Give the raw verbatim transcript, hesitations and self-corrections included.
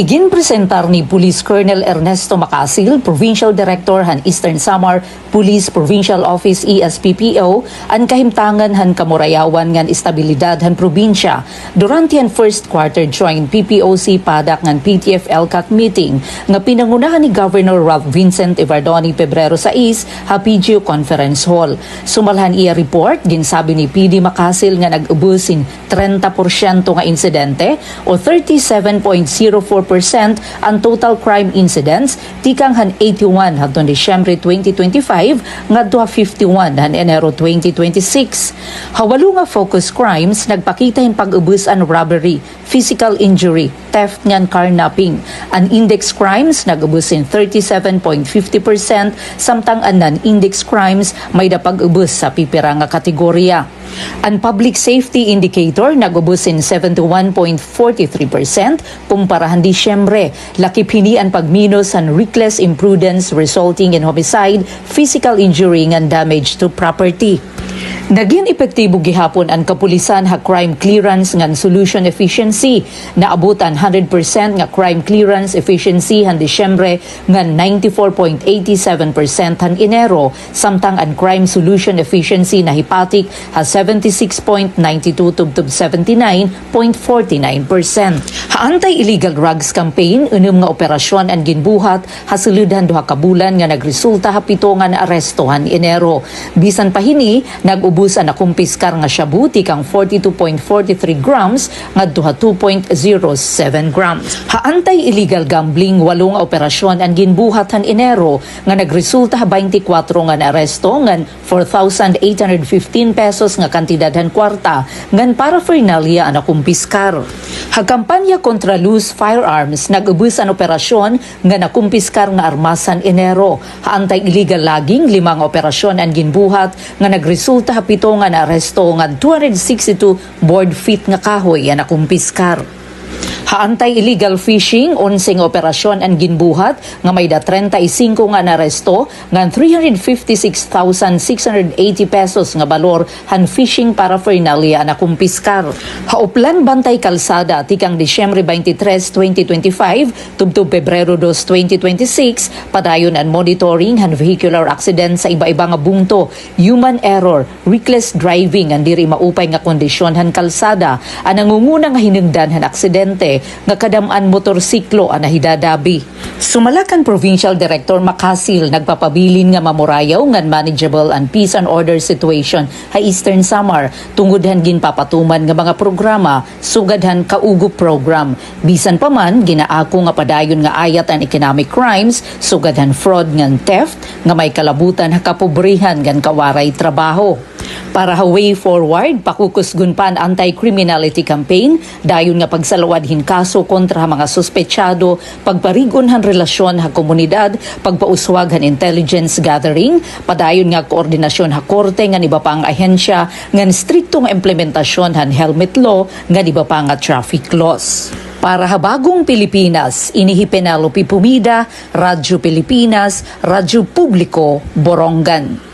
Iginpresentar ni Police Colonel Ernesto Macasil, Provincial Director han Eastern Samar Police Provincial Office, E S P P O, an kahimtangan han kamurayawan ngan estabilidad han probinsya durante han first quarter joint P P O C PADAC ngan P T F ELCAC meeting nga pinangunahan ni Governor Ralph Vincent Evardone, Pebrero sais, ha P G U Conference Hall. Sumala han iya report, ginsabi ni P D Macasil nga nag-ubos hin trenta porsyento nga insidente o thirty-seven point zero four percent an total crime incidents tikang han eighty-one hadton Disyembre twenty twenty-five ngadto ha fifty-one han Enero twenty twenty-six. Ha walo nga focus crimes, nagpakita hin pag-ubos an robbery, physical injury, theft ngan carnapping. An index crimes nag-ubos hin thirty-seven point fifty percent, samtang an non-index crimes may-ada pag-ubos ha pipira nga kategorya. An public safety indicator nag-ubos hin seventy-one point forty-three percent kumpara han Disyembre. Lakip hini an pagminos han reckless imprudence resulting in homicide, physical injury ngan damage to property. Nagin epektibo gihapon an kapulisan ha crime clearance ngan solution efficiency. Naabot an hundred percent nga crime clearance efficiency han Disyembre ngan ninety-four point eighty-seven percent han Enero, samtang an crime solution efficiency nahipatik ha seventy-six point ninety-two tubtob seventy-nine point forty-nine percent. Ha anti-illegal drugs campaign, unom nga operasyon an ginbuhat ha sulod han duha ka bulan nga nagresulta ha pito nga naaresto han Enero. Bisan pa hini, nag-ubos an nakumpiskar nga shabu tikang forty-two point forty-three grams ngadto ha two point zero seven grams. Ha anti-illegal gambling, walo nga operasyon an ginbuhat han Enero nga nagresulta ha baynte kwatro nga naaresto ngan four thousand eight hundred fifteen pesos nga kantidad han kwarta ngan paraphernalia an nakumpiskar. Ha kampanya kontra loose firearms, nag-ubos an operasyon nga nakumpiskar nga armas han Enero. Ha anti-illegal logging, lima nga operasyon an ginbuhat nga nagresulta ha pito nga naaresto ngan two hundred sixty-two board feet nga kahoy an nakumpiskar. Ha anti-illegal fishing, onse nga operasyon an ginbuhat nga may-ada treinta y cinco nga naaresto ngan three hundred fifty-six thousand six hundred eighty pesos nga balor han fishing paraphernalia an nakumpiskar. Ha Oplan Bantay Kalsada, tikang Disyembre twenty-three, twenty twenty-five, tubtob Pebrero dos, twenty twenty-six, padayon an monitoring han vehicular accident sa iba-iba nga bungto, human error, reckless driving ngan diri maupay nga kondisyon han kalsada an nangunguna nga hinungdan han aksidente nga kadam-an motorsiklo an nahidadabi. Sumala kan Provincial Director Macasil, nagpapabilin nga mamurayaw ngan manageable an peace and order situation ha Eastern Samar tungod han ginpapatuman nga mga programa sugad han Kaugop Program. Bisan pa man, ginaako nga padayon nga ayat an economic crimes sugad han fraud ngan theft nga may kalabutan ha kapobrehan ngan kawaray trabaho. Para ha way forward, pakukusgon pa an anti-criminality campaign, dayon nga pagsalawad hin kaso kontra ha mga suspetsado, pagparig-on han relasyon ha komunidad, pagpauswag han intelligence gathering, padayon nga koordinasyon ha korte ngan iba pa nga ahensya, ngan estrikto nga implementasyon han helmet law ngan iba pa nga traffic laws. Para ha Bagong Pilipinas, ini hi Penelope Pumida, Radyo Pilipinas, Radyo Publiko, Borongan.